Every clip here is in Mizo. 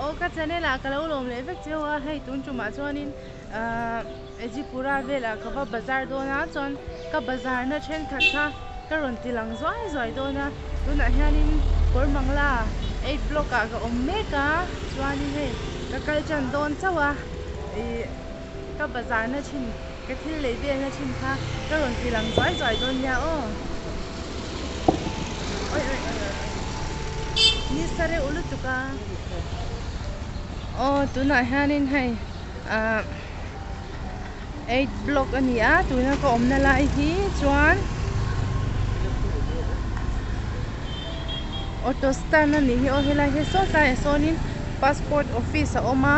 Aw ka channel ah ka lo lawm leh vek cheu a, hei tun tumah chuanin ahh Ejipura velah ka va bazar dawn a, chuan ka bazar na thenkhat kha ka rawn ti lang zuai zuai dawn a, tunah hianin kawr mangla eight block ah ka awm mek a, chuanin hei ka kal tan dawn chauh a, ih ka bazar na thin ka thil lei vel na thin kha ka rawn ti lang zuai zuai dawn nia aw. Oi oi oi oi oi ni sa reuh lutuk a. Aw tunah hianin hei ah eight block a ni a tuna ka awmna lai hi chuan auto stand a nih hi aw helai hi saw tlaiah sawnin passport office a awm a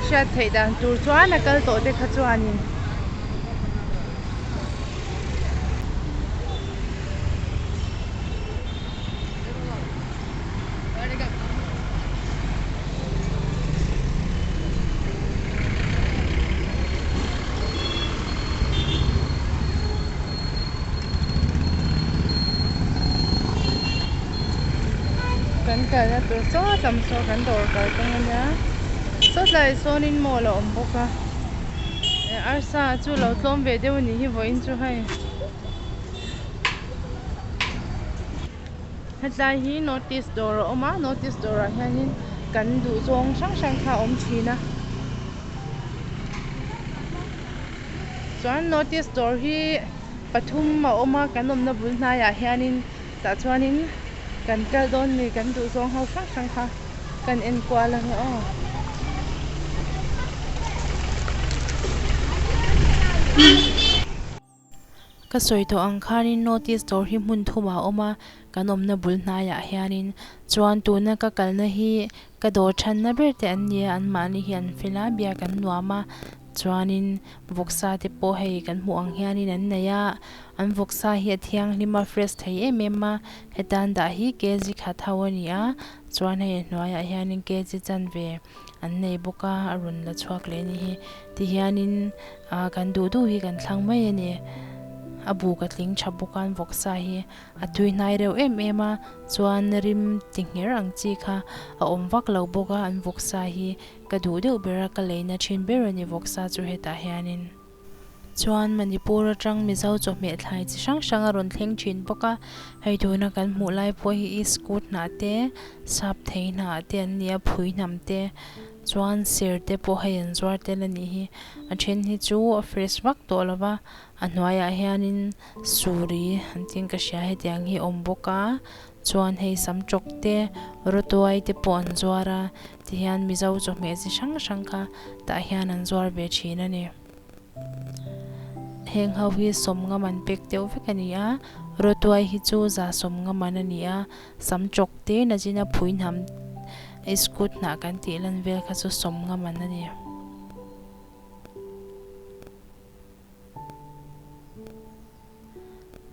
hriat theih dan tur chuan a kal tawh te kha chuanin. Kan kalna tur saw tam saw kan dawr kal kawng a nia saw tlaiah sawnin mall a awm bawk a arsa chu lo tlawm ve deuh a nih hi vawiin chu hei. Hetlai hi notice dawr a awm a notice dawrah hianin kan duh zawng hrang hrang kha a awm thin a chuan notice dawr hi pathum a awm a kan awmna bul hnaiah hianin tah chuanin kan kal dawn ni kan duh zawng ho hrang hrang kha kan en kual ang aw. Ka sawi tawh ang khanin notice dawr hi hmun thumah a awm a, kan awmna bul hnaiah hianin chuan tuna ka kalna hi ka dawr thanna ber te an ni a, anmahni hi an fel a, biak an nuam a, chuanin vawksa te pawh hei kan hmuh ang hianin an nei a, an vawksa hi a thianghlim a fresh thei em em a, heta an dah hi kg khat ho a ni a, chuan hei a hnuaiah hianin kg chanve. an nei bawk a a rawn la chhuak leh a nih hi tihianin ah kan duh duh hi kan thlang mai a ni a buk a tling tha bawk a an vawksa hi a tui hnai reuh em em a chuan rim ti ngher ang chi kha a awm vak lo bawk a an vawksa hi ka duh deuh ber a ka leina thin ber a ni vawksa chu hetah hianin. Chuan Manipur atang Mizo chawhmeh thlai chi hrang hrang a rawn thleng thin bawk a, hei tuna kan hmuh lai pawh hi iskut hnah te, sap thei hnah te an ni a, phui hnam te, chuan ser te pawh hei an zuar tel a nih hi. A then hi chu a fresh vak tawh lo va, a hnuaiah hianin suri an tih in ka hria hetiang hi a awm bawk a, chuan hei sam tawk te, rawtuai te pawh an zuar a, tihian Mizo chawhmeh chi hrang hrang kha tah hian an zuar ve thin a ni. Heng ho hi sawmnga man pek deuh vek a ni a, rawtuai hi chu za sawmnga man a ni a, sam chawk te nachina phui hnam iskut hnah kan tih lan vel kha chu sawmnga man a ni.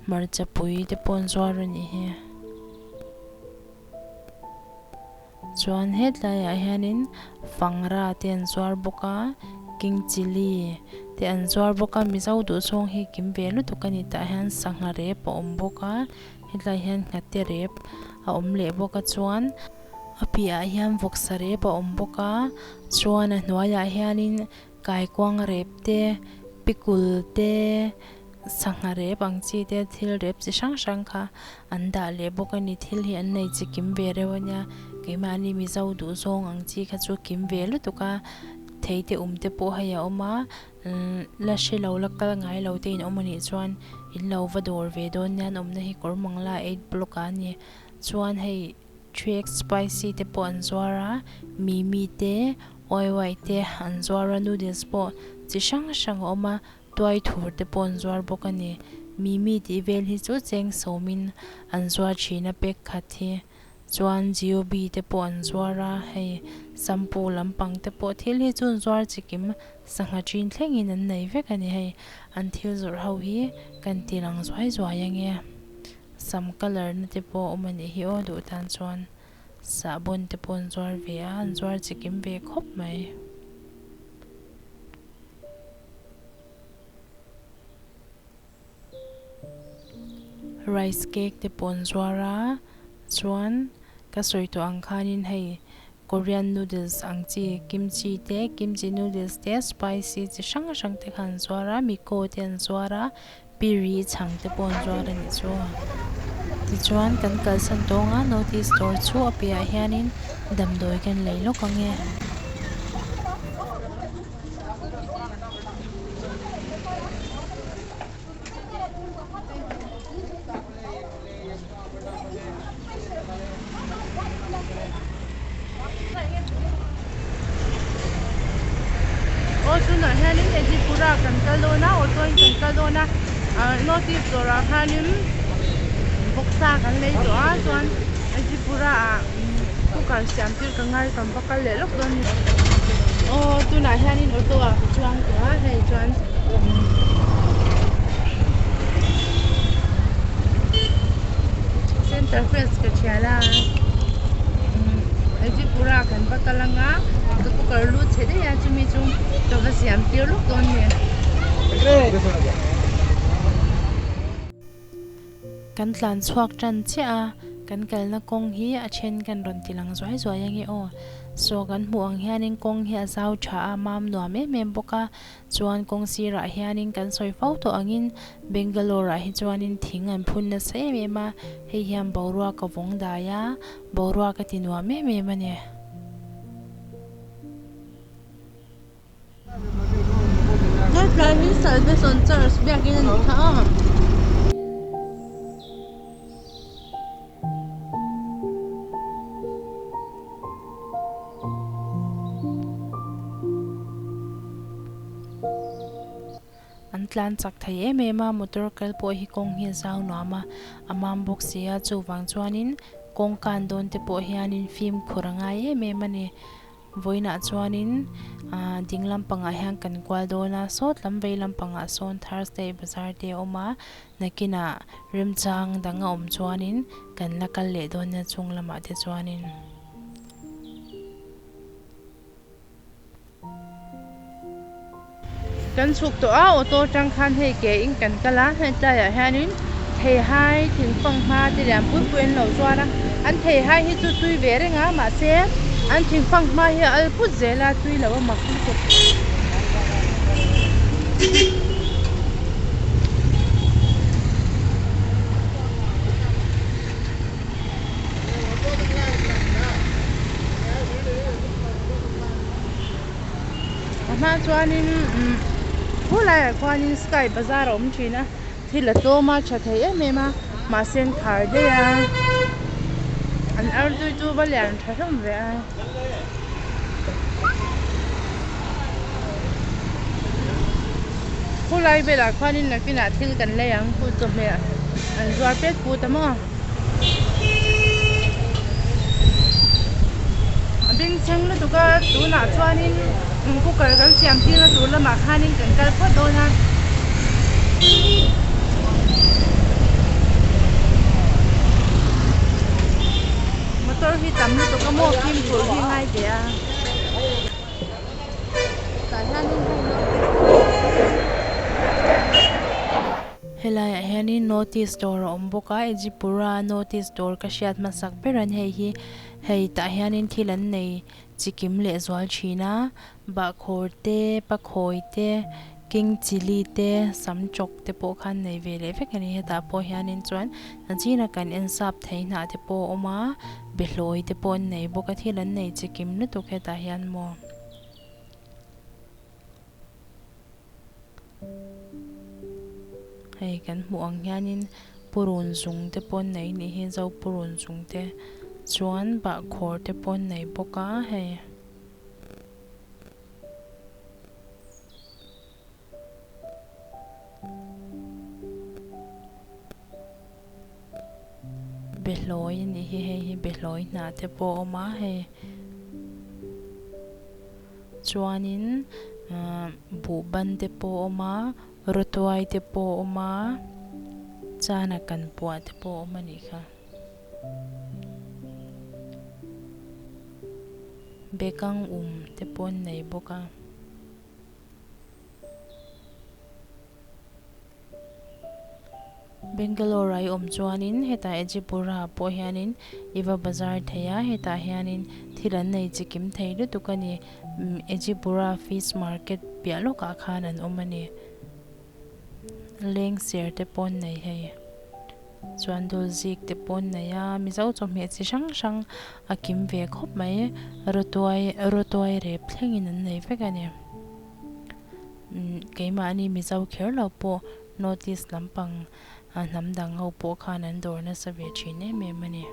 Hmarcha pui te pawh an zuar a nih hi. Chuan hetlaiah hianin fangra te an zuar bawk a king chilli te an zuar bawk a mizo duh chhung hi kim ve lutuk a ni tah hian sangha rep a awm bawk a hetlaiah hian nghate rep a awm leh bawk a chuan a piahah hian vawksa rep a awm bawk a chuan a hnuaiah hianin Kaikuang rep te, pikul te, sangha rep ang chi te, thil rep chi hrang hrang kha an dah leh bawk a ni. Thil hi an nei chi kim ve reuh a nia. Keimahni Mizo duh zawng ang chi kha chu kim ve lutuk a, thei te um te pawh hei a awm a, la hre lo la kal ngai lo te in awm a nih chuan in lo va dawr ve dawn nia an awmna hi kawr mangla eight block ah a ni. Chuan hei. Thriek spicy te pawh an zuar a, mimi te, oiwai te an zuar a, noodles pawh chi hrang hrang a awm a, tuai thur te pawh an zuar bawk a ni. Mimi tih vel hi chu cheng sawmin an zuar thin a pack khat hi. Chuan gobi te pawh an zuar a, hei shampoo lampang te pawh thil hi chu an zuar chikim sangha thin thlengin an nei vek a ni hei. An thil zawrh ho hi kan ti lang zuai zuai ange. Sam colour na te pawh a awm a nih hi aw duh tan chuan sahbawn te pawh an zuar ve a an zuar chikim ve khawp mai. Rice cake te pawh an zuar a chuan. Ka sawi tawh ang khanin hei Korean noodles ang chi kimchi te kimchi noodles te spicy chi hrang hrang te kha an zuar a miko te an zuar a piri chhang te pawh an zuar a nih chu. Tichuan kan kalsan tawng a notice dawr chu a piahah hianin damdawi kan lei lawk ang e. Aw tunah hianin Ejipura kan kal dawn a auto in kan kal dawn a ah notice dawrah khanin vawksa kan lei tawh a chuan Ejipura ah cooker siam tir ka ngai kan va kal leh lawk dawn a ni. Aw tunah hianin auto ah ka chuang tawh a hei chuan. Center fresh ka thial a Ejipura kan va kal anga ka cooker lu chhe daih a chumi chu ka va siam tir lawk dawn a ni. Kan tlan chhuak tan chiah a, kan kalna kawng hi a then kan rawn ti lang zuai zuai ange aw. Saw kan hmuh ang hianin kawng hi a zau tha a, mam nuam em em bawk a. Chuan kawng sirah hianin kan sawi fo tawh angin Bangalore ah hi chuanin thing an phun nasa em em a, hei hian boruak a vawng dai a, boruak a ti nuam em em a ni. Hetlai hi Salvation Church biakin a nih kha a. An tlan chak thei em em a, motor kal pawh hi kawng hi a zau nuam a, a mam bawk si a, chuvang chuanin kawng kan dawn te pawh hianin fimkhur a ngai em em a ni. Vawiinah chuanin ah ding lampangah hian kan kual dawn a, sawt lam vei lampangah sawn Thursday bazar te a awm a, nakinah remchang dang a awm chuanin kan la kal leh dawn nia chung lamah te chuanin. Kan chhuk tawh a auto atang khan hei ke in kan kal a hei tlaiah hianin theihai thingfang hma te lian pui pui an lo zuar a an theihai hi chu tui ve reng a mahse an thingfang hma hi a al put zel a tui lo a mak lutuk. A hma chuanin umm khulaiah khuanin sky bazar a awm thin a thil a tlawm a tha thei em em a mahse an khar daih a an artui chu va lian tha hlawm ve a. Khulai velah khuanin nakinah thil kan lei ang chu chawhmeh an zuar pet put a maw. A bengchheng lutuk a tunah chuanin cooker kan siam tirna tur lamah khanin kan kal phawt dawn a. Motor hi tam lutuk a maw fimkhur hi ngai ve a. Tah hianin hei Helaiah hianin notice dawr a awm bawk a Ejipura notice dawr ka hriat hmasak ber an hei hi hei tah hianin thil an nei chikim leh zual thin a bahkhawr te pakhawi te king chilli te sam chawk te pawh khan nei ve leh vek a ni hetah pawh hianin chuan nachina kan en sap thei hnah te pawh a awm a behlawi te pawh an nei bawk a thil an nei chikim lutuk hetah hian maw. Hei kan hmuh ang hianin purun zung te pawh an nei nih hi zo purun zung te chuan bahkhawr te pawh an nei bawk a hei. Behlawi a nih hi hei hi behlawi hnah te pawh a awm a hei. Chuanin ahh buhban te pawh a awm a rawtuai te pawh a awm a chana kan puah te pawh a awm a nih kha. Bekang um te pawh an nei bawk a. Bangalore ah i awm chuanin hetah Ejipura ah pawh hianin i va bazar thei a hetah hianin thil an nei chi kim thei lutuk a ni Ejipura fish market piah lawkah khan an awm a ni lengser te pawh an nei hei chuan dul zik te pawh an nei a mizo chawhmeh chi hrang hrang a kim ve khawp mai rawtuai rawtuai rep thlengin an nei vek a ni keimahni mizo kher lo pawh. North East lampang hnam dang ho pawh khan an dawr nasa ve thin em em a ni.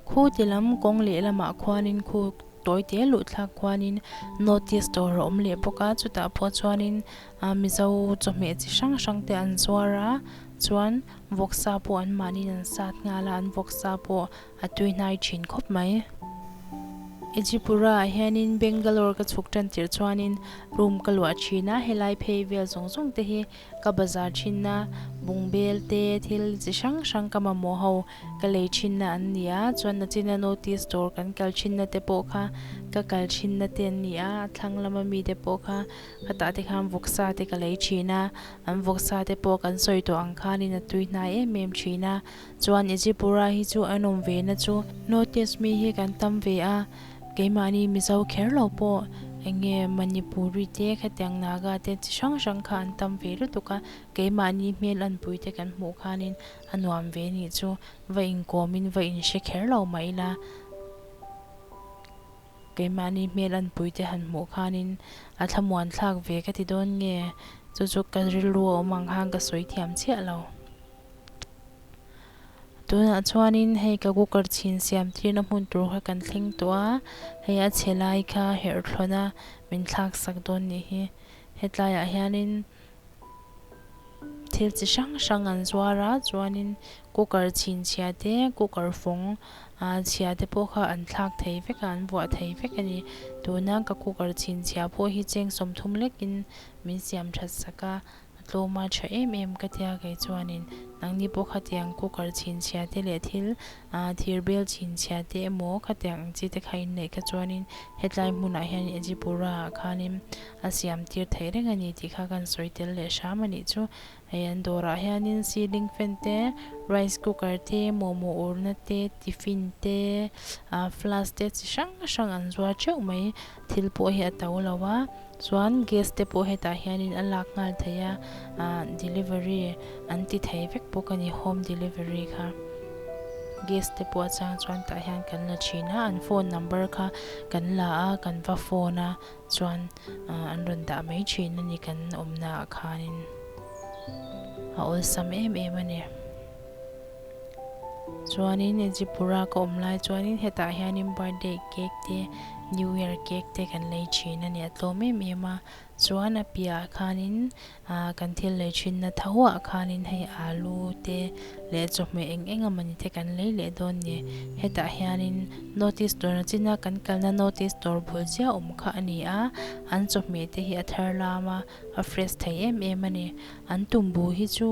Khu ti lam kawng leh lamah khuanin khu tawi te luh thlak khuanin North East dawr a awm leh bawk a, chutah pawh chuanin Mizo chawhmeh chi hrang hrang te an zuar a, chuan vawksa pawh an mahniin an sat nghal a, an vawksa pawh a tui hnai thin khawp mai. Ejipura ah hianin Bangalore ka chhuk tan tirh chuanin room ka luah thin a, helai phei vel zawng zawng te hi ka bazar thin a, bungbel te thil chi hrang hrang ka mamawh ho ka lei thin na an ni a, chuan nachina notice dawr kan kal thin na te pawh kha ka kal thin na te an ni a, a thlang lama mi te pawh kha khatah te khan vawksa te ka lei thin a, an vawksa te pawh kan sawi tawh ang khanin a tui hnai em em thin a. Chuan Ejipura hi chu an awm ve na chu Northeast mi hi kan tam ve a, keimahni Mizo kher lo pawh eng nge Manipuri te khatiang Naga te chi hrang hrang kha an tam ve lutuk a, keimahni hmel anpui te kan hmuh khanin a nuam ve nih chu va inkawmin va inhre kher lo mah ila keimahni hmel anpui te han hmuh khanin a thlamuan thlak ve ka ti dawn nge chu chu ka rilru a awm ang khan ka sawi thiam chiah lo. Tunah chuanin hei ka cooker chhin siam tirna hmun tur kha kan thleng tawh a, hei a chhe lai kha herh thlawn a min thlak sak dawn nih hi. Hetlaiah hianin thil chi hrang hrang an zuar a, chuanin cooker chhin chhia te cooker fawng ah chhia te pawh kha an thlak thei vek a, an vuah thei vek a ni. Tuna ka cooker chhin chhia pawh hi cheng sawmthum lekin min siam that sak a. A tlawm a tha em em ka tia kei chuanin nangni pawh khatiang cooker chhinchhia te leh thil ah thir bel chhinchhia te emaw khatiang ang chi te kha in neih kha chuanin hetlai hmunah hian Ejipura ah khanin a siam tir theih reng a ni tih kha kan sawi tel leh hram a nih chu. Hei an dawrah hianin ceiling fan te rice cooker te momo urna te tiffin te ah flask te chi hrang hrang an zuar teuh mai thil pawh hi a to lo a. Chuan gas te pawh hetah hianin a lak nghal thei a, ah delivery an ti thei vek bawk a ni home delivery kha. Gas te pawh a chang chuan tah hian kan la thin a, an phone number kha kan la a, kan va phone a, chuan ah an rawn dah mai thin a ni kan awmna ah khanin a awlsam em em a ni. Chuanin Ejipura ka awm lai chuanin hetah hianin birthday cake te new year cake te kan lei thin a ni a tlawm em em a chuan a piahah khanin ah kan thil lei thinna tho ah khanin hei alu te leh chawhmeh eng eng emawni te kan lei leh dawn ni hetah hianin notice dawr a china kan kalna notice dawr bul chiah awm kha a ni a an chawhmeh te hi a thar lam a a fresh thei em em a ni an tumbu hi chu.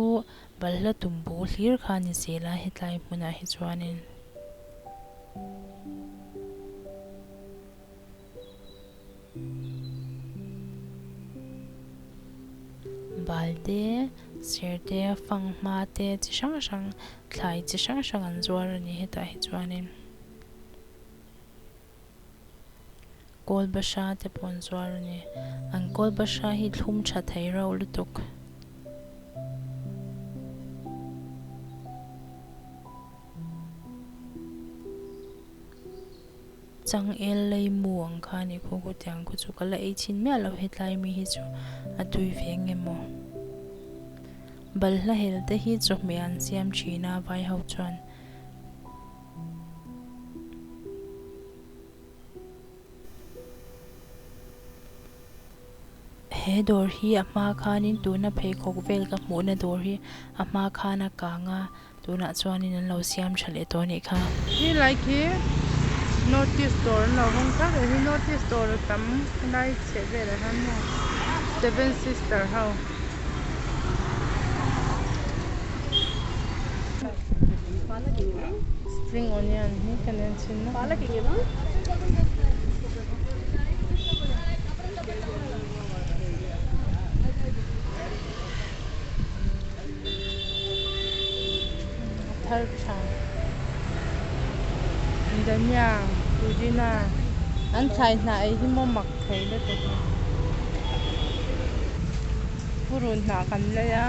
Balhla tumbu hlir kha ni zel a hetlai hmunah hi chuanin. Bal te, ser te, fanghma te chi hrang hrang thlai chi hrang hrang an zuar a ni hetah hi chuanin. Kawl bahra te pawh an zuar a ni. An kawl bahra hi thlum tha thei reuh lutuk. Changel lei mu ang kha a ni khaw khaw tiang khaw chu ka la ei chhin miah lo hetlai mi hi chu a tui ve nge maw. Balhla hel te hi chawhmeh an siam thin a vai ho chuan. He dawr hi a hma khanin tuna pheikhawk vel ka hmuhna dawr hi a hma khan a kang a tunah chuanin an lo siam tha leh tawh a nih kha. Hi lai khi notice dawr an lo hawng thak leh hi notice dawr a tam lai chheh velah hian maw seven sister ho. Spring onion hi kan en chhin a. thar tha dhania pudina an thlai hnah ei hi maw mak thei lutuk a purun hnah kan lei a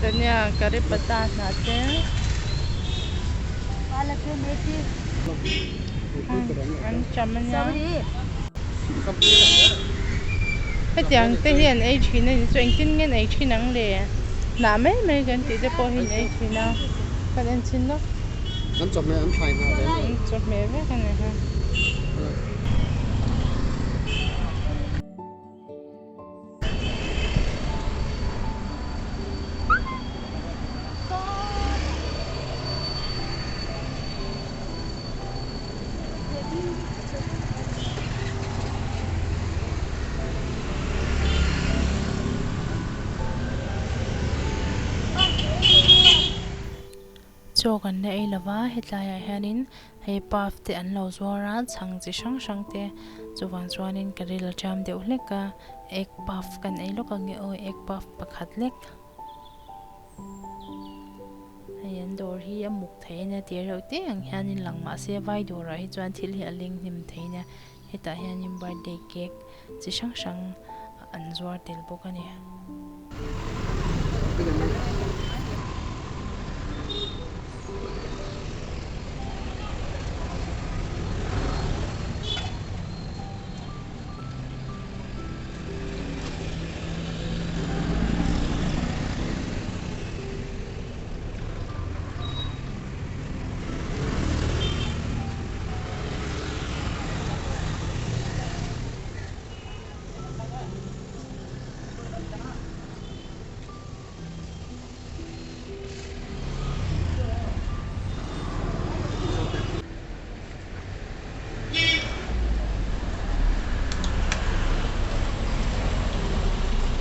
dhania curry patta hnah te an cham a nia hetiang te hi an ei thin a ni chu engtin nge an ei thin ang le hnah mai mai kan tih te pawh hi an ei thin a kan en chhin lawk an chawhmeh an thlai hnah ve a ni an chawhmeh vek a ni ha. Chaw kan la ei lova hetlaiah hianin hei puff te an lo zuar a chhang chi hrang hrang te chuvang chuanin ka ril a ṭiam deuh hlek a egg puff kan ei lawk ang e aw egg puff pakhat lek. Hei an dawr hi a muk thei a nia tih reuh te ang hianin lang mahse vai dawrah hi chuan thil hi a leng hnem thei a nia hetah hianin birthday cake chi hrang hrang an zuar tel bawk a ni.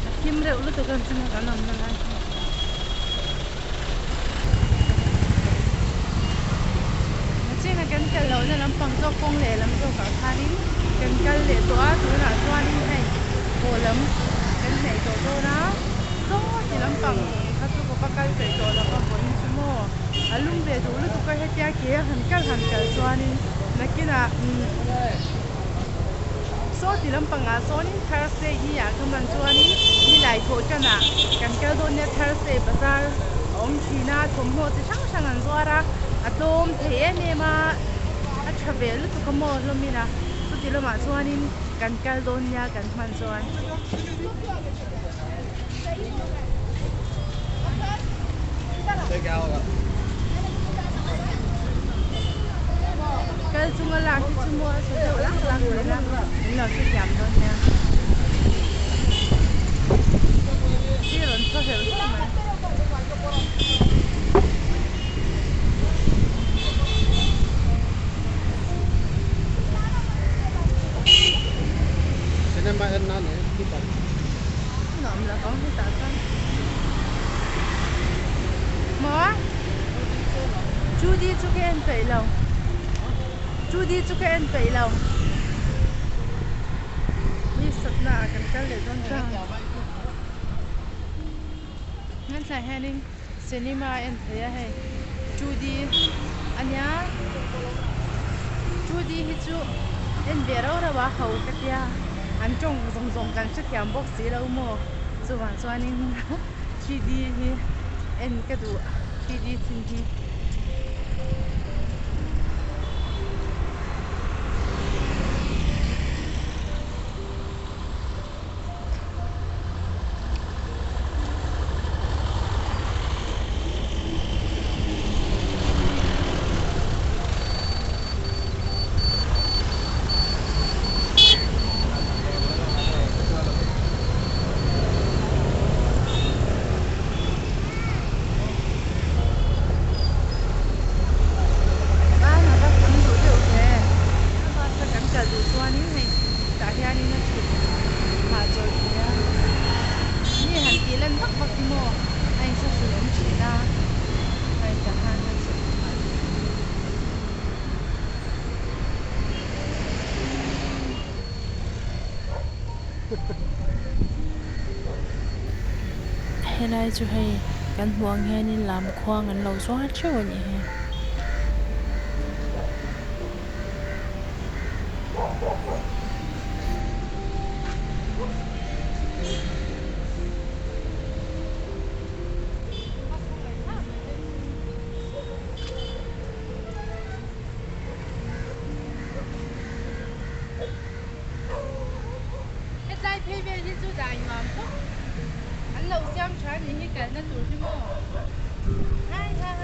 A thim reuh lutuk a chunga kan awmna lai hi. Nachina kan kal lohna lampang zawk kawng leh lam zawkah khanin kan kal leh tawh a tunah chuanin hei haw lam kan hnaih tawh dawn a saw ti lampang kha chu ka va kal peih tawh lo va vawiin chu maw a lum ve duh lutuk a hetia ke a han kal han kal chuanin nakinah umm saw ti lampangah sawnin Thursday ni ah ka man chuanin nilai thawh tanah kan kal dawn nia Thursday bazar a awm thin a thawmhnaw chi hrang hrang an zuar a a tlawm thei em em a a tha ve lutuk a maw hlawm ila chuti lamah chuanin kan kal dawn nia kan hman chuan. Kal chunga lak hi chu maw a chhe deuh lak lak zel a min lo hrethiam dawn nia. Thil rawn thaw hleuh hleuh mai. Cinema en nan e tih Nuam lo ang hetah chuan maw Judy chu ka en peih lo Judy chu ka en peih lo mi satna ah kan kal leh dawn ta hmantlai hianin cinema a en thei a hei Judy ania Judy hi chu en ve rau rau a ho ka tia an tawng zawng zawng kan hrethiam bawk si lo maw chuvang chuanin 3D hi en ka duh 3D chin hi. Ban a va tam duh deuh ve a bus a kan kal duh chuanin hei tah hianin a thut hahchawlh thei a mi han tih lan vak vak hi maw a inhre hrun awm thin a hei tah hian a chhuk Helai chu hei Kan hmuh ang hianin lamkhuang an lo zuar teuh a nih hi. Hetlai phei vel hi chu dai nuam khawp an lo siam tha a nih hi kalna tur hi maw hai hai.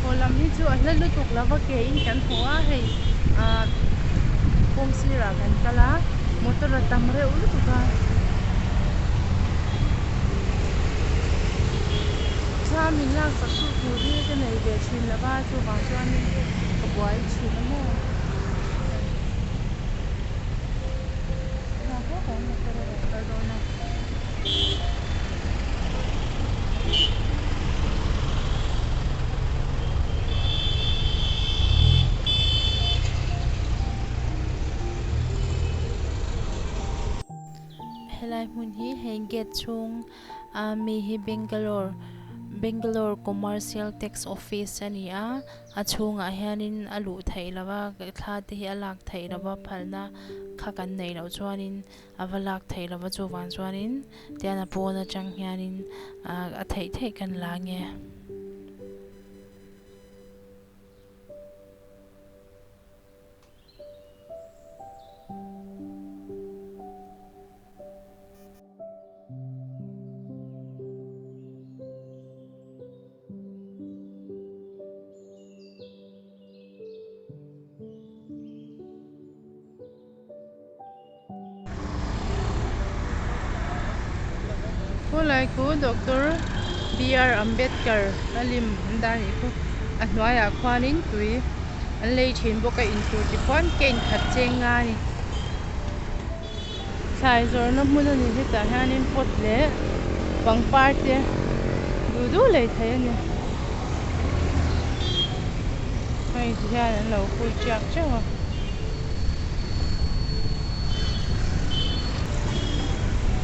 Haw lam hi chu a hla lutuk lova ke in kan haw a hei ah kawng sirah kan kal a motor a tam reuh lutuk a thla min laksak tu tur hi ka nei ve thin lova chuvang chuanin ka buai thin a maw. Helai hmun hi hei gate chhung a mi hi Bangalore Bangalore commercial tax office a ni a a chhungah hianin a luh theih loh a thla te hi a lak theih loh a phalna kha kan neih loh chuanin a va lak theih loh a chuvang chuanin tian a pawn atang hianin ah a theih theih kan la nge. Khawlai khu Doctor BR Ambedkar a lim an dah anih khu a hnuaiah khuanin tui an lei thin bawk a intur tikhuan cane khat cheng nga a ni thlai zawrhna hmun a ni hetah hianin pot leh pangpar te duh duh lei thei a ni hei ti hian an lo hui tiak teuh a.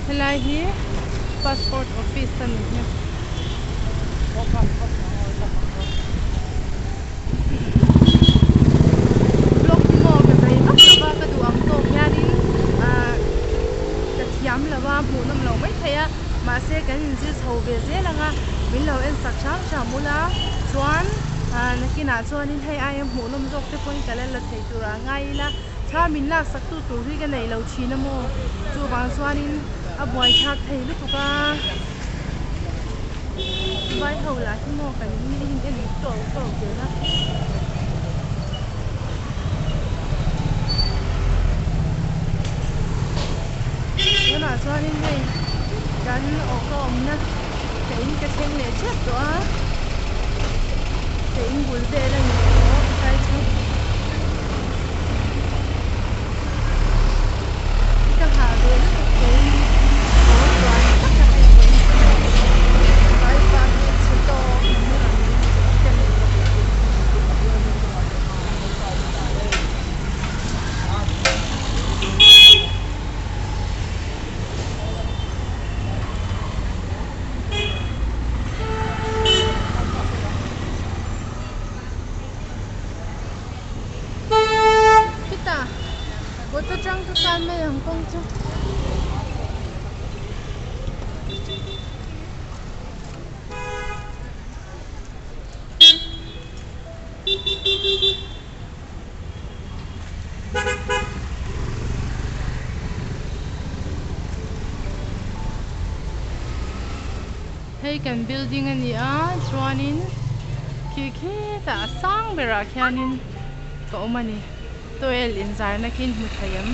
Helai hi passport office a ni hi. Vlog hi maw ka zei vak lo va ka duh ang tawk hianin ah ka thiam lo a hmuhnawm lo maithei a mahse kan inzir chho ve zel ang a min lo en sak hram hram ula chuan ah nakinah chuanin hei aia hmuhnawm zawk te pawhin ka la la thei tur ah ngai ila thla min laksak tu tur hi ka nei lo thin a maw chuvang chuanin a buaithlak thei lutuk a vai ho lah hi maw kan in en tawk tawk zel a. Tunah chuanin hei kan awka awmna ka in ka thleng leh tep tawh a ka in bul vel a ni tawh helai chu ka hah ve lutuk tawhin haw chuan tak a hei vawiin chu vaipa hmelchhe tawk ka nei bawk. Khitah kawt atang ka kal mai ang kawng chu. Hei kan building a ni a chuanin khi khitah a sang berah khianin ka awm a ni towel inzarna khi in hmu thei em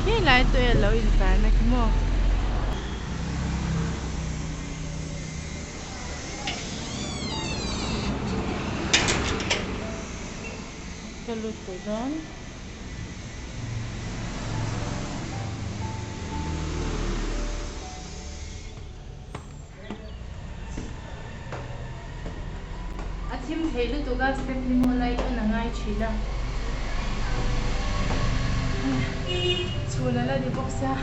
khilai towel lo inzarna khi maw. Ka lut tawh dawn. A thim thei lutuk a step hi maw light on a ngai thin a. Chhun a la ni bawk sia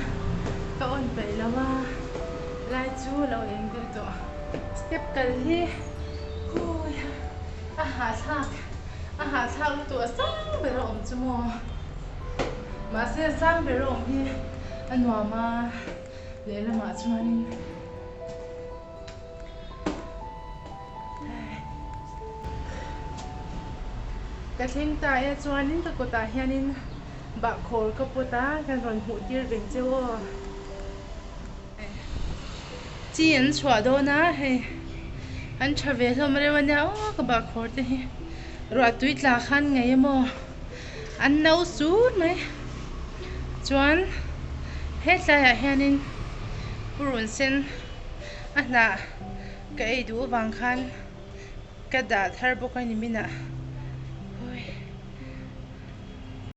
ka on peih lo a light chu a lo eng deuh tawh. Step kal hi hui a hahthlak a hahthlak lutuk a sang ber a awm chu maw mahse a sang ber a awm hi a nuam a lehlamah chuanin Ka thleng ta e chuanin ka kutah hianin bahkhawr ka pawt a kan rawn hmuh tir veng cheu aw. Chi an chhuah dawn a hei an tha ve hlawm reuh ania aw ka bahkhawr te hi ruah tui tla khan ngei emaw an no sur mai chuan hetlaiah hianin purun sen a hnah ka ei duh avang khan ka dah thar bawk a ni minah.